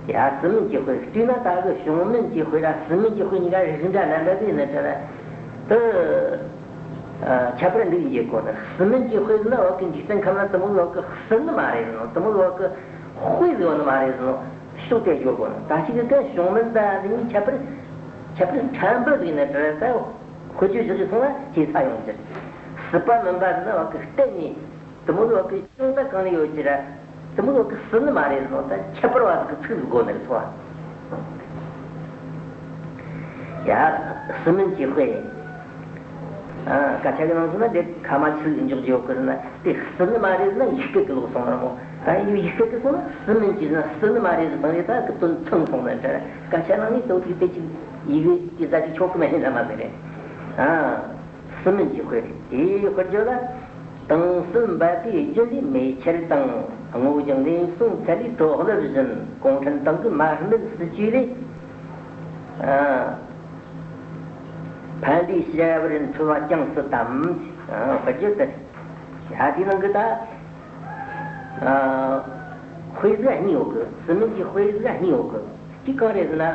ཡ། སྲིད་མིན་གྱི་དཔེ་བལྟས་ན་ད་གི་གཞུང་མིན་གྱི་དཔེ་ར་སྲིད་མིན་གྱི་དཔེ་གཉིས་ཀ་རིགས་འདྲ་ལ་འདྲ་ཟིག་ནི་དྲན་ན་དེ། ཨ། ཁྱད་པར་འདུག་ཡིན་གྱི་གོ་ནི། སྲིད་མིན་གྱི་དཔེ་ཟེར་ན་བ་གི་འཇིག་རྟེན་ཁམས་ན་དེ་མོ་ལོག་གི་སྲིད་ནི་མ་རེད་ཟེར་ནོ། དེ་མོ་ལོག་གི་དཔེ་ཟེར་ནི་མ་རེད་ཟེར་ནོ། ཕྱོགས་དེ་བརྗོད་དགོས་ནི། ད་ཅིག་གི་གཞུང་མིན་ད་འདི་གཉིས་ཁྱད་པར་ཁྱད་པར་ཕྲན་བུ་ཟིག་ནི་དྲན་ད་དཔེ་བརྗོད་བཞག་གི་སོང་ན་ཇེ་ཚ་ཡོང་རྒྱུ། སྲིད་པ་མིན་པ་ཟེར་ན་བ་གི་གཏན་ནས། དེ་མོ་ལོག་གི་ཅུང་ཟད་གང་ལ་ཡོད་ཀྱི་ར། དེ་མོ་ལོག་གི་སྲིད་ནི་མ་རེད་ཟེར་ནོ། ད་ཁྱད་པར་བ་ཟིག་གི་ཚིག་ཟིག་དགོས་ནི་རེད་སོ། ཡ། སྲིད་མིན་གྱི་དཔེ། ཨ། སྐད་ཆ་གི་ནང་དུ་ན་དེ་ཁ་མ་ཚིག་འཇོག་རྒྱུ་ཡོད་གི་ན་དེ་སྲིད་ནི་མ་རེད་ཟེར་ན་ཡིག་སྐད་གི་ལོག་སོང་ར་མོ། ད་ཡིན་རྒྱུ་ཡིག་སྐད་གི་སོང་ན་སྲིད་མིན་གྱི་ཟེར་ན་སྲིད་ནི་མ་རེད་ཟེར་བཏང་ཡོད། ད་གི་དོན་ཚང་སོང་ན་འདྲ། སྐད་ཆ་ནང་ནས་དོན་ཚིག་དེ་ཅིག་ཡིག་གི་དེ་ཟ་ཅིག་ཆོག་གི་མེད་ན་མ་ཟེར་རེད། ཨ། སྲིད་མིན་གྱི་དཔེ་རེད། དེའི་དཔེར་བརྗོད་ལ། དྭངས་གསལ་འབབ་པའི་རྒྱུ་ལས་མེ་ཆར་དང་། སྔོ་ལྗང་ནས་སོང་ཚལ་ལུའི་བྲོ་བརླབ་བཞིན། གུང་ཁྲན་ཏང་གི་མར་མེ་སྲིད་ཇུས་ལས། ཨ། ཕན་བདེའི་བྱ་བར་འཁྲུལ་བ་ཅུང་ཟད་དམ། ཨ། དཔེར་བརྗོད་དེ། ཡ། དེའི་ནང་གི་ད། ཨ། དཔེ་ཟིག་གཉིས་ཡོད་གི། སྲིད་མིན་གྱི་དཔེ་ཟིག་གཉིས་ཡོད་གི། གཅིག་གང་རེད་ཟེར་ན།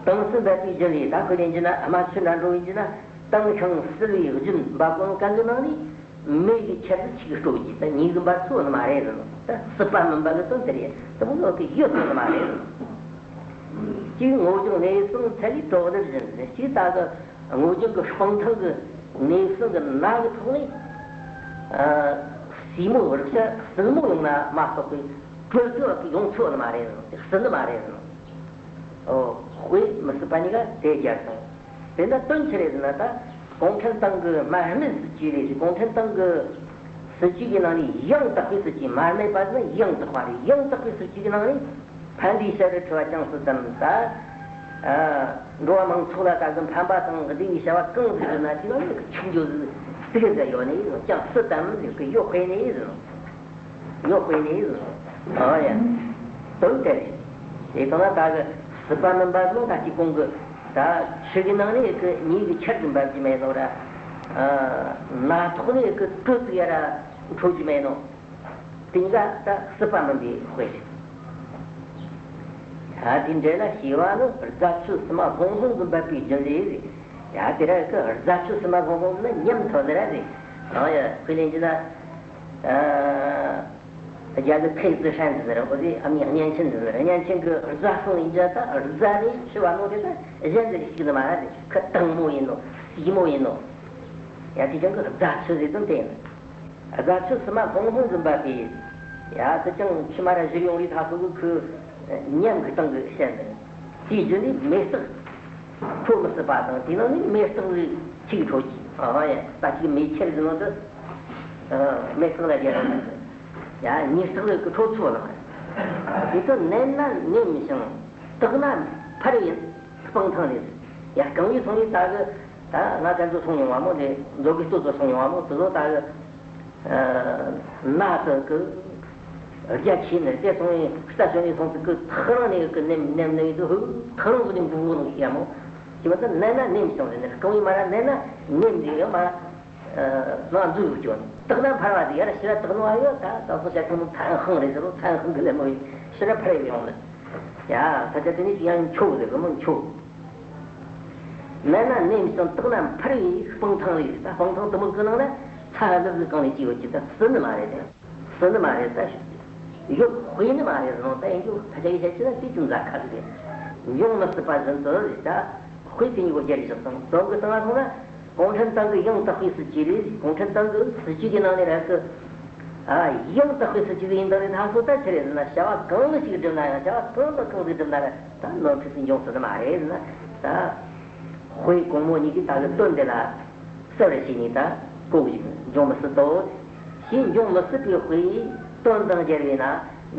དྭངས་གསལ་འབབ་པའི་རྒྱུན་ལས། ད་དཔེ་ལེན་རྒྱུ་ན་རྨ་ཆུ་འདྲ་འགྲོ་ཡིན་རྒྱུ་ན། དྭངས་ཤིང་བསིལ་བའི་རྒྱུན་འབབ་གོ་ནོ་གན་གི་ནང་ནས་མེ་གི་ཆར་ཟིག་ཅིག་སྤྲོ་གི། ད་ཉིད་ཀྱི་འབབ་ཚུགས་ནི་མ་རེད་ཟེར་ནོ། ད་སྲིད་པ་མིན་པ་གི་དོན་དེ་རེད། དེ་མོ་ལོག་གི་ཡོད་ཚུགས་ནི་མ་རེད་ཟེར་ནོ། གཅིག་སྔོ་ལྗང་ནས་སོང་ཚལ་ལུའི་བྲོ་བརླབ་བཞིན་ཟེར། གཅིག་ད་གི་སྔོ་ལྗང་གི་སྤང་ཐང་གི་ནས་སོང་གི་ནགས་གི་ཐོག་ནས། ཨ། སྲིད་མོ་རིག་བྱ་སྲིད་མོ་ཡོང་ན་མ་གཏོགས་པའི་དྲོད་ཀྱི་བ་གི་ཡོང་ཚུགས་ནི་མ་རེད་ཟེར་ནོ། དེ་སྲིད་ནི་མ་རེད་ཟེར་ནོ། ཨོ། དཔེ་མི་སྲིད་པ་གཉིས་ཀ་དེ་རྒྱབ་སོང་། དེ་འདྲ་དོན་ཆི་རེད་ཟེར་ན། ད་གུང་ཁྲན་ཏང་གི་མར་མེ་སྲིད་ཇུས་ལས། གུང་ཁྲན་ཏང་གི་སྲིད་ཇུས་ཀྱི་ནང་ནས་ཡང་དག་པའི་སྲིད་ཇུས། མར་མེ་པ་ཟེར་ན་ཡང་དག་པ་རེད། ཡང་དག་པའི་སྲིད་ཇུས་ཀྱི་ནང་ནས་ཕན་བདེའི་བྱ་བར་འཁྲུལ་བ་ཅུང་ཟད་དམ། ད། ཨ། འགྲོ་བ་མང་ཚོགས་ལ་ད་གི་ཕན་པ་དང་བདེ་བའི་བྱ་བ་གང་ཟིག་ཡོད་ན་དེ་ནང་ནས་ཆུང་རྒྱུ་ཟིག་ཟིག་ཟིག་ཡོད་ནི་ཡིན། ཅུང་ཟད་དམ་ཟེར་གི་ཡོད་དཔེ་ནི་ཡིན། ཡོད་དཔེ་ནི་ཡིན། ཨ་ཡ། དོན་དེ་རེད། དེ་ཐོག་ན་ད་གི་སྲིད་པ་མིན་པ་ཟེར་ན། ད་ཅིག་གོང་གི་ད་ཆུ་གི་ནང་ནས་གི་མེ་གི་ཆར་གི་འབབ་རྒྱུ་མེད་ནོ་ར། ཨ། ནགས་ཐོག་ནས་གི་དྲོད་ཟིག་ཡ་ར་འཕྲོ་རྒྱུ་མེད་ནོ། དེ་གཉིས་ཀ་ད་སྲིད་པ་མིན་པའི་དཔེ་རེད། ཡ། དེ་འདྲ་ལ་ཤེས་པ་ནི། རྫ་ཆུ་བསིལ་མ་ལྷུང་ལྷུང་དུ་འབབ་པའི་རྒྱུན་ལས་རེད། ཡ། དེ་ར་གི་རྫ་ཆུ་བསིལ་མ་ལྷུང་ལྷུང་ཟེར་ན་ཉམས་ཐོན་ཟེར་ར་རེད། ཨ་ཡ། དཔེ་ལེན་རྒྱུ་ན། ཨ། རྒྱ་གི་ཁེ་ཙི་ཧྲན་ཟེར་ནི་རེད། འོ་དེ་ཨ་མྱེས་བརྙན་ཆེན་ཟེར་ནི་རེད། བརྙན་ཆེན་གི་རྫ་སོང་ཡིན་རྒྱུ། ད་རྫ་ནས་ཆུ་བ་ནོ་དེ་ད་གཞན་ཟེར་ཞིག་ནི་མ་རེད། ཁི་དྭངས་མོ་ཡིན་ནོ། བསིལ་མོ་ཡིན་ནོ། ཡ། དེ་ཀྱང་གི་རྫ་ཆུ་ཟེར་དོན་དེ་ཡིན། རྫ་ཆུ་བསིལ་མ་ལྷུང་ལྷུང་དུ་འབབ་པའི། ཡ། དེ་ཀྱང་ཕྱི་མ་ར་བཞུར་ཡོང་རིགས་ཐ་ཚོ་གི་ཁོའི་ཉམས་ཀྱི་སྟེང་གི་བཤད་ནི། དེའི་རྒྱུ་ནི་མེ་སྟག་འཕྲོ་མི་སྲིད་པ་དང་། དེའི་ནང་ནས་མེ་སྟག་ལས་ཅིག་འཕྲོ་གྱིས། ཨ་ཡ། ད་ཅིག་མེ་ཁྱེར་ཟེར་ནོ་དེ། ཨ། མེ་སྟག་ལ་རྒྱལ་རང་ཡ། མེ་སྟག་ལས་ཀྱི་འཕྲོ་ཚུལ་ལ། དེ་དུ་མནན་ན་ནེམ་ཞིང་བཏེགས་ན་འཕར་བའི་སྤང་ཐང་ལས། ཡ། རྐང་བའི་སོང་ནས་ད་གི་ད་ང་ག་ཚོད་སོང་མྱོང་བ་མོ། དེ་མཛོ་གི་སྟོད་ཚོ་སོང་མྱོང་བ་མོ། དེ་ཚོ་ད་གི། ཨ། ནགས་དེ་གི་རྒྱ་ཆེ་ནི་དེ་སོང་ནས་རྩྭ་ཞོན་ནས་སོང་དུས་གི་ཐག་རིང་ནས་གི་ནེམ་ནེམ་ནས་དུ་ཧུ་ཐག་རིང་གི་ནས་འབུ་བོ་ནང་ཤི་ཡ་མོ། ཞེས་པ་ད་མནན་ན་ནེམ་ཞིང་ཟེར་ནས། རྐང་བའི་མ་ར་མནན་ན་ནེམ་ཟེར་ཡོད་མ། ཨ། ནང་འཛུལ་ཡོད་ཀྱང་བཏེགས་ན་འཕར་བ་དེ་ཡར་ཕྱིར་བཏེགས་ནོ་ཨ་ཡོད། ད་ད་སོ་བྱ་ཁྱོད་མོ་མཚན་ཧང་རེད་ཟེར་རོ། མཚན་ཧང་གི་ལས་མོ་ཡིན་ཕྱིར་འཕར་ཡོད་ཡོང་ནི། ཡ། ད་ཆ་དེ་ནི་ཡང་འཁྱོག་ཟེར་གི་མོ་འཁྱོག་མནན་ན་ནེམ་ཞིང་བཏེགས་ན་འཕར་བའི་སྤང་ཐང་ལས། ད་སྤང་ཐང་དེ་མོ་གི་ནང་ན་ཚ་ལུབ་ལུབ་གང་ནས་སྐྱེ་ཡོད་ཀྱི། ད་སྲིད་ནི་མ་རེད་དེ། སྲིད་ནི་མ་རེད་ད། ཡོད་དཔེ་ནི་མ་རེད་ཟེར་ནོ། ད་ཡིན་རྒྱུ་ཕལ་ཆེར་བཤད་ཀྱི་ན་དེ་ཅུང་ཟད་ཁ་ཟིག་རེད། འབྱུང་མི་སྲིད་པ་བཞིན་དུ་རེད་ད། དཔེ་དེ་གཉིས་པོ་རྒྱལ་བཞག་སོང་། རྫོང་གི་སྟེང་ལ་སོང་ན་གུང་ཁྲན་ཏང་གི་ཡང་དག་པའི་སྲིད་ཇུས་རེད། གུང་ཁྲན་ཏང་གི་སྲིད་ཇུས་ཀྱི་ནང་ནས་ར་གི། ཨ། ཡང་དག་པའི་སྲིད་ཇུས་ཡིན་དང་རེད། ད་སོ་ད་ཆི་རེད་ཟེར་ན། བྱ་བ་གང་ལ་ཞིག་བསྒྲུབ་ན་ཡང་། བྱ་བ་གང་དང་གང་ཞིག་བསྒྲུབ་ན་ར་ད་ནོར་འཁྲུལ་ཞིག་འབྱུང་སྲིད་ནི་མ་རེད་ཟེར་ན། ད་དཔེ་གོང་མོ་གཉིས་ཀྱིས་ད་གི་དོན་འདི་ལ་གསལ་བར་བྱས་ནས་ད་གོ་གི་ཞིག་འབྱུང་མི་སྲིད་དོ། ཞེས་འབྱུང་མི་སྲིད་པའི་དཔེ་དོན་དང་སྦྱར་བས་ན།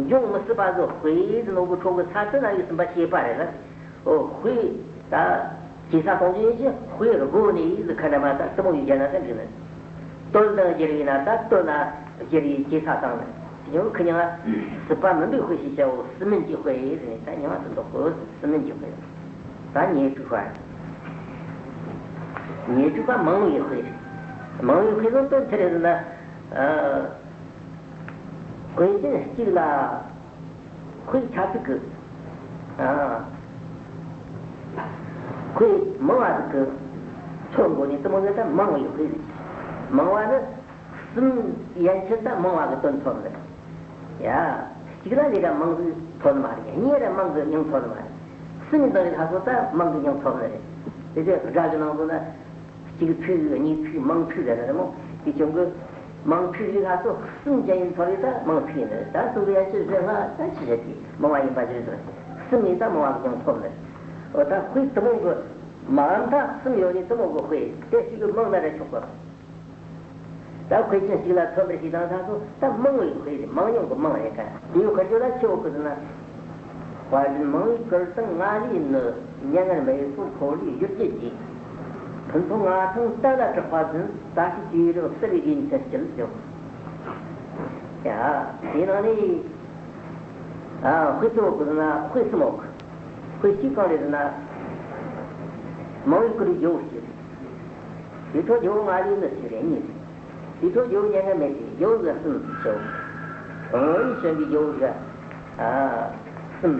འབྱུང་མི་སྲིད་པ་ཟིག་དཔེ་ཟེར་ནོ་གི་ཁྲོད་གི་ས་ཚིགས་ན་ཡོད་ཟིན་པ་ཤེས་པ་རེད་ལ། ཨོ། དཔེ་ད་ཇེ་ས་གཏོང་རྒྱུ་ཡིན་གྱི། དཔེ་རུ་དགོས་ནི་ཡིན་ཟེར། ཁ་འདྲ་མ་ད་སྲིན་མོ་ཡིས་སྦྱར་ན་ད་འགྲིག་ནི། དོན་དང་སྦྱར་བས་ན་ད་དོན་ན་སྦྱར་བའི་ཇེ་ས་བཏང་ནི། དེ་ཡང་ཁི་ཉང་སྲིད་པ་མིན་པའི་དཔེ་ཞེས་བྱའོ། སྲིད་མིན་གྱི་དཔེ་ཟེར་ནས་ད་ཉང་སྲིད་མདོ་དཔེ་སྲིད་མིན་གྱི་དཔེ། ད་ཉེར་དྲུག་པ། ཉེར་དྲུག་པ་མང་བའི་དཔེ། མང་བའི་དཔེ་ལ་དོན་ཆི་རེད་ཟེར་ན། ཨ། དཔེ་ཅན་གཅིག་ལ། དཔེ་ཆ་ཚིག་གི། ཨ། དཔེ་མང་བ་ཟིག་གི་ཚོ་འགོ་ནས་དེ་མོ་ཟིག་ད་མང་བའི་དཔེ་ཟེར། མང་བ་ནི་གསུམ་ཡན་ཆད་ད་མང་བ་གི་དོན་ཐོབ་ནི་རེད། ཡ། གཅིག་ལ་ལས་ཀ་མང་ཟིག་ཐོབ་ནི་མ་རེད། གཉིས་ར་མང་གི་མྱིང་ཐོབ་ནི་མ་རེད། གསུམ་ཡིན་དང་རེད། ད་སོ་ད་མང་གི་མྱིང་ཐོབ་ནི་རེད། དེ་དེ་སྒྲ་གི་ནང་དུ་ན། གཅིག་ཚིག་གཉིས་ཚིག་མང་ཚིག་ཟེར་ནི་རེད་མོ། དེ་ཀྱང་གི་མང་ཚིག་རིགས་ལ་སོགས་གསུམ་ཅན་ཡིན་ཚོ་རེད། ད་མང་ཚིག་ཡིན་ནི་རེད། ད་གསུམ་གི་ཡན་ཆད་བཞི་ལྔ་ད་ཆི་བྱེད་དེ་མང་བ་ཡིན་པ་ཞིག་རེད། གསུམ་ཡིན་ད་མང་བ་གི་མྱིང་ཐོབ་ནི་རེད། འོ། ད་དཔེ་དེ་མོ་གི་མ་མཐའ་གསུམ་ཡོད་ནི་དེ་མོ་གི་དཔེ་དེ་གཅིག་གི་མང་ན་ར་ཆོག་གི། ད་དཔེ་ཅན་གཅིག་ལ་མཚོན་པར་བྱས་དང་ད་སོ་ད་མང་བའི་དཔེ་རེད། མང་ཉུང་གི་མང་རེད་ཀ། དེའི་དཔེར་བརྗོད་ལ་ཆེ་བོ་ཁོ་ན། དཔལ་ལྡན་མང་བའི་གུར་དང་ང་ལས་ནི། མྱ་ངན་མེད་སོགས་འཁོར་ལོས་སྒྱུར་རྒྱུ་གྱིས། ཕུན་ཚོགས་མངའ་ཐང་གཏན་ལ་གྲགས་པ་བཞིན། ད་ལྟའི་དུས་རབས་གསར་བའི་དགེ་མཚན་སྐྱེད་ཅིང་། ཡ། དེའི་ནང་ནས། ཨ། དཔེ་གཙོ་བོ་ཁོ་ན་དཔེ་གསུམ་ཡོད་གི། དཔེ་གཅིག་གང་རེད་ཟེར་ན། མང་བའི་གུར་རྒྱལ་བོ་གཅིག་རེད། དེའི་ཁྲོད་རྒྱལ་བོ་ང་ལས་ནི་གཅིག་རེད། གཉིས་རེད། དེའི་ཁྲོད་རྒྱལ་བོ་མྱ་ངན་མེད་དེ་རྒྱལ་བོ་གི་གསུམ་ཞེས། འོ་ཡིས་བྱོན་པའི་རྒྱལ་བོ་གི། ཨ། གསུམ།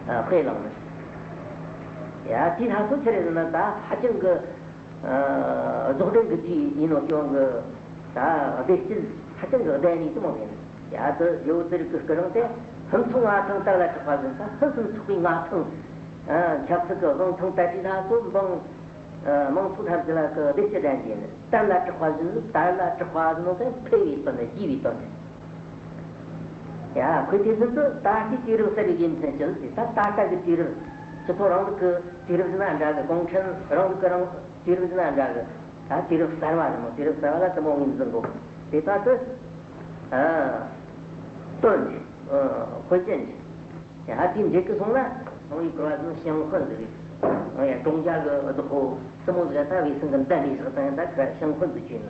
ཨ། དཔེ་བླངས་ནས། ཡ། དེའི་ལྷ་སོ་ཆི་རེད་ཟེར་ན། ད་ཧ་ཅང་གི། ཨ། རྫོགས་ལྡན་གྱི་དུས་ཡིན་ནོ་ཀྱང་གི། ད་བདེ་སྐྱིད་ཧ་ཅང་གི་ལྡན་ནི་དེ་མོ་ཡིན། ཡ། དེ་རྒྱལ་བོ་དེ་རིགས་ཀྱི་སྐུ་རིང་དེ་ཕུན་ཚོགས་མངའ་ཐང་དར་ལ་གྲགས་པ་བཞིན། ད་ཕུན་སུམ་ཚོགས་པའི་མངའ་ཐང་། ཨ། ཆབ་སྲིད་ཀྱི་དབང་ཐང་དར་དུས་ལྷ་སོ་འབངས། ཨ། མང་ཚོགས་ཐམས་ཅད་ལ་གི་བདེ་སྐྱིད་ལྡན་གྱི་ཡིན། དར་ལ་གྲགས་པ་བཞིན། དར་ལ་གྲགས་པ་བཞིན་ནོ་དེ་འཕེལ་བའི་དོན་དུ། རྒྱས་པའི་དོན་དུ། ཡ། ཁོས་དེ་བཞིན་དུ་ད་ལྟའི་དུས་རབས་གསར་བའི་དགེ་མཚན་ཅན་ཟེར། ད་ད་ལྟ་གི་དུས་རབས། སྤྱི་ཚོགས་རིང་ལུགས་ཀྱི་དུས་རབས་ཟེར་ན་འདྲ་གི། གུང་ཁྲན་རིང་ལུགས་ཀྱི་རིང་དུས་རབས་ཟེར་ན་འདྲ་གི། ད་དུས་རབས་གསར་བ་ཟེར་མོ། དུས་རབས་གསར་བ་ལ་དེ་མོ་ངོས་འཛིན་དགོས། དེ་ད་དུ། ཨ། དོན་ནི། ཨ། དཔེ་ཅན་གྱི། ཡ། དེ་འགྲིག་གི་སོང་ན། ཨང་། ཡིག་བཀོལ་བ་ཟེར་ན་ཞང་ཧོན་ཟེར་རེད། ཨང་། ཡ། ཀྲུང་ཇ་གི་བདག་པོ་སྲིན་མོ་ཟིག་ད་བའི་སེང་གི་མདའ་ནས་བཞག་དང་ད་ཁ་ཞང་ཧོན་ཟེར་གྱིན།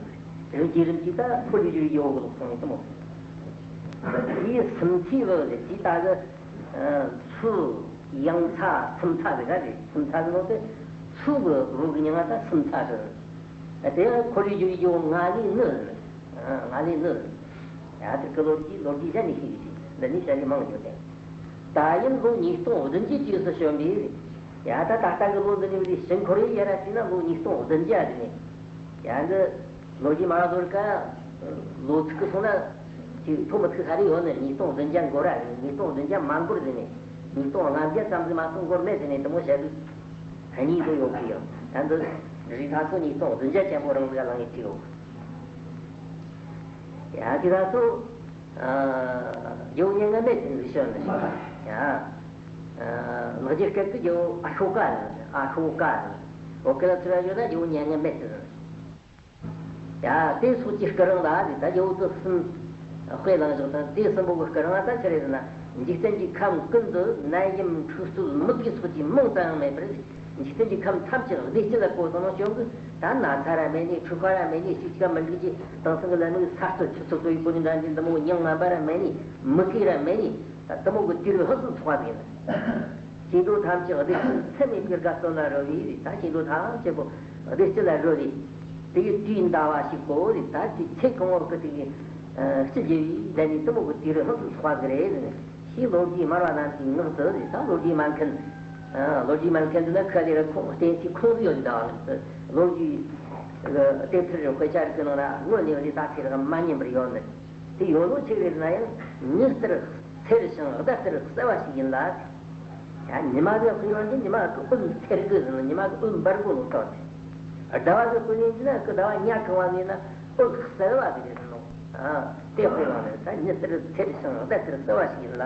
རིགས་ཀྱི་རིམ་གྱིས་ད་ཁོར་ཡུག་ཡོད་གི་ལོག་སོང་ཡིན་དུ་མོ། དེའི་སུམ་ཚའི་བུ་ཟེར་དེ་ད་གི། ཨ། ཚུ། ཡང་ཚ། སུམ་ཚ་ཟེར་ག་རེད། སུམ་ཚ་ཟེར་ནོ་དེ་ཚུ་གི་བུ་གི་མྱིང་ང་ད་སུམ་ཚ་ཟེར། དེ་ཡང་ཁོར་ཡུག་ཡོད་ང་ལས་ནི། ང་ལས་ནི། ཡ། དེ་གི་ལོ་རྒྱུས། ལོ་རྒྱུས་གཞན་ནས་ཤེས་ཀྱི་ཞིག་འདི་ནས་བཤད་ཀྱི་མང་ཡོད་དེ། ད་ཡིན་ལོ་ཉིས་སྟོང་བདུན་བརྒྱའི་དུས་སུ་བྱོན་པའི། ཡ། ད་ད་ལྟ་གི་ལོ་འདི་ནས་བཟུང་ཞིང་འཁོར་ཡི་ཡ་ར་བྱས་ན་ལོ་ཉིས་སྟོང་བདུན་བརྒྱ་རེད་ནས། ཡ། འདི་ལོ་རྒྱུས་མ་ཟོར་ཀ། ལོ་ཚིགས་ཀྱི་སོང་ན་ཅིག་ཐོ་མི་ཚིག་ས་རེ་ཡོད་ནི། ཉིས་སྟོང་བདུན་བརྒྱ་འགོར་ར་རེད། ཉིས་སྟོང་བདུན་བརྒྱ་མ་འགོར་ཟེར་ནས། ཉིས་སྟོང་ལྔ་བརྒྱ་ཙམ་ཟིག་མ་གཏོགས་འགོར་མེད་ཟེར་ནས་དེ་མོ་བཤད་དུས། ཧ་ནི་གོ་ཡོད་གི་ཡོད། ད་འདི་རིགས་ཁ་སོ་ཉིས་སྟོང་བདུན་བརྒྱ་ཅན་པོ་རང་ཟིག་ལངས་ཡོད་གི་ཡོད། ཡ། དེ་ད་ཚོ། ཨ། ཡོ་ཉེ་ང་མེད་ཅིང་རིག་ཤོན་ནི། ཡ། ཨ། ལག་རྗེས་སྐད་དུ་ཡོ་ཨ་ཤོ་ཀ་ནི། ཨ་ཤོ་ཀ་ནི། འོ་སྐད་ལ་ཚུར་ཡོད་ན་ཡོ་ཉེ་ང་མེད་ཅིང་། ཡ། དེ་སོགས་ཀྱི་སྐུ་རིང་ལ་ནི་ད་ཡོ་དུ་གསུམ་དཔེ་བླངས་བཞག་དང་། དེ་གསུམ་པོ་གི་སྐུ་རིང་ལ་ད་ཆི་རེད་ཟེར་ན། འཇིག་རྟེན་གྱི་ཁམས་ཀུན་ཏུ་ནད་ཡམས་འཁྲུག་རྩོད་མུ་གེ་སོགས་ཀྱི་མིང་ཙམ་ཡང་མེད་པར། འཇིག་རྟེན་གྱི་ཁམས་ཐམས་ཅད་བདེ་སྐྱིད་ལ་བཀོད་བཏང་ནོ་བྱུང་གི། ད་ན་ཚ་ར་མེད་ནི། འཁྲུག་པ་ར་མེད་ནི། གཅིག་གཅིག་མི་འགྲིག་གི། དེང་སང་གི་ལམ་ལུགས་ས་རྩོད་ཆུ་རྩོད་ལྟོ་ཡི་གོ་ནི་འདྲ་འདི་འདི་མོ་མྱིང་ངན་པ་ར་མེད་ནི། མུ་གེ་ར་མེད་ནི། ད་དེ་མོ་གི་དུས་རབས་ཧུར་ཐག་ཚོགས་པ་ཟིག་ཡིན། སྐྱེ་འགྲོ་ཐམས་ཅད་བདེ་སྐྱིད་ཚད་མེད་པའི་དགའ་སྟོན་ལ་རོལ་བའི་རེད། ད་སྐྱེ་འགྲོ་ཐམས་ཅད་པོ་བདེ་སྐྱིད་ལ་རོལ་རེད། དེ་ཡི་དུས་འདའ་བ་ཞིག་གོ་རེད། ད་དེ་ཚེ་གང་བོ་གི་དེ་གི་སྤྱི་རྒྱལ་བའི་ཟླ་ནི་དེ་མོ་གི་དུས་རབས་ཧུར་ཐག་ཚོགས་པ་ཟིག་རེད། ཞེས་ལོ་རྒྱུས་སྨྲ་བ་རྣམས་ཀྱི་ངག་ཏུ་རེད། ད་ལོ་རྒྱུས་སྨྲ་མཁན། ཨ། ལོ་རྒྱུས་སྨྲ་མཁན་འདི་ན་ཁ་ལས་ར་ཁོང་བསྟན་བཅོས་ཁུངས་སུ་ཡོད་འདུག་ལོ་རྒྱུས་དེབ་ཐེར་དཔེ་ཆ་རིགས་ཀྱི་ནང་ན་དངོས་གནས་ལས་ད་ཚེ་རིང་མ་ཉན་པར་ཡོད་ནི། དེ་ཡོད་ལོ་ཆེ་བས་ན་ཡང་མྱི་ལྟར་འཚེར་ཞིང་ཟླ་ལྟར་གསལ་བ་ཞིག་ཡིན་ལ། ཡ། ཉི་མ་གི་དཔེ་ལེན་གྱི་ཉི་མ་གི་འོད་འཚེར་གི་ཟེར་ནོ། ཉི་མ་གི་འོད་འབར་གོ་ནོ་ཐོག་ནས། ཟླ་བ་གི་དཔེ་ལེན་གྱི་ན་གི་ཟླ་བ་ཉ་གང་བ་ཟེར་ན་འོད་གསལ་བ་ཟེར་གི་ཟེར་ནོ། ཨ། དེ་དཔེ་བླངས་ནས་ད་ཉི་ཟེར་ཚེར་ཞིང་ཟླ་ཟེར་བསིལ་བ་ཞིག་ཡིན་ལ།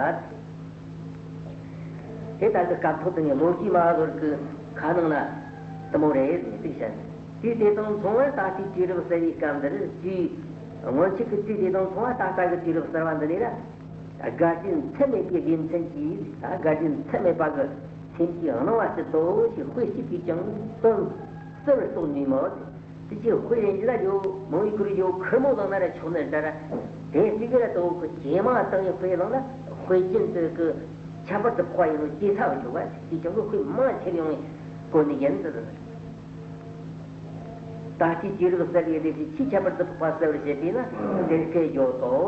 དེ་ལྟར་གྱི་སྐབས་ཐོག་ཏུ་ངས་ལོ་རྒྱུས་མ་ཟོར་གྱི་ཁ་ནང་ན་དུ་མོ་རེད་ནས་གཏུགས་བྱས་ནས། དུས་དེ་དང་མཚུངས་པར་ད་ལྟའི་དུས་རབས་གསར་བའི་སྐབས་འདིར། དུས་སྔོན་ཆད་ཀྱི་དུས་དེ་དང་མཚུངས་པར་ད་ལྟ་གི་དུས་རབས་གསར་བ་འདི་ནས་ར། དགའ་སྐྱིད་ཚད་མེད་པའི་དགེ་མཚན་གྱིས། ད་དགའ་སྐྱིད་ཚད་མེད་པ་གི་སེམས་ཀྱི་སྣང་བ་ཞིག་ཏུ་ཞིག་དཔེ་གཅིག་གིས་ཀྱང་དོན་གསལ་བར་རྟོགས་ནུས་མོད། དེ་ཕྱིར་དཔེ་རེ་འཇི་ལ་ཡོད་མང་བའི་སྐོར་ཡོད་ཁེར་མོ་ལ་ན་ར་ཆོག་ནི་འདྲ་ར། དེ་གཅིག་གི་ར་དོ་གི་ཇེ་མང་བཏང་ཡི་དཔེ་བླངས་ན་དཔེ་རྒྱུན་དུ་གི་ཁྱད་པར་དུ་འཕགས་པ་ཡིན་ནོ་ཇེ་ཚ་བ་འཇོག་པ་དེ་ཀྱང་གི་དཔེ་མང་ཆེར་ཡོང་བའི་སྐོར་ནི་ཡིན་ཏེ། ད་ལྟའི་དུས་རབས་གསར་བའི་ལས་ཀྱི་ཆེས་ཁྱད་པར་དུ་འཕགས་པ་གསལ་བར་བྱེད་པས་ན་དེར་སྐད་བརྗོད་དོ།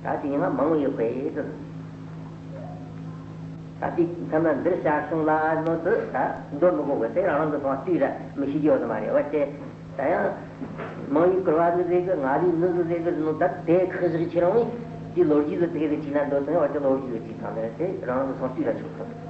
ད་དེ་ཡང་མང་བའི་དཔེ་ཡིན། ད་ལྟའི་ཐ་ན་འདིར་བྱ་བྱུང་ལ་ནོ་དུ་ད་འདོད་མི་དགོས་པ་དེ་རང་རང་གི་ཐོག་བལྟས་ར་མི་ཤེས་རྒྱུ་ཡོད་ནི་མ་རེད་བ། དེ་ད་ཡང་མང་བའི་སྐོར་བ་ནི་རེད་གི། ང་ལས་ནི་ནི་རེད་གི་ནོ། ད་དེ་ཁག་ཞིག་ཁྱེད་རང་གི་ལོ་རྒྱུས་སུ་དེ་གི་ཅིག་ན་འདོད་དང་བ་ཅི་ལོ་རྒྱུས་སུ་ཅིག་དང་ནི་དེ་རང་རང་གི་ཐོག་བལྟས་ར་ཆོག་གི།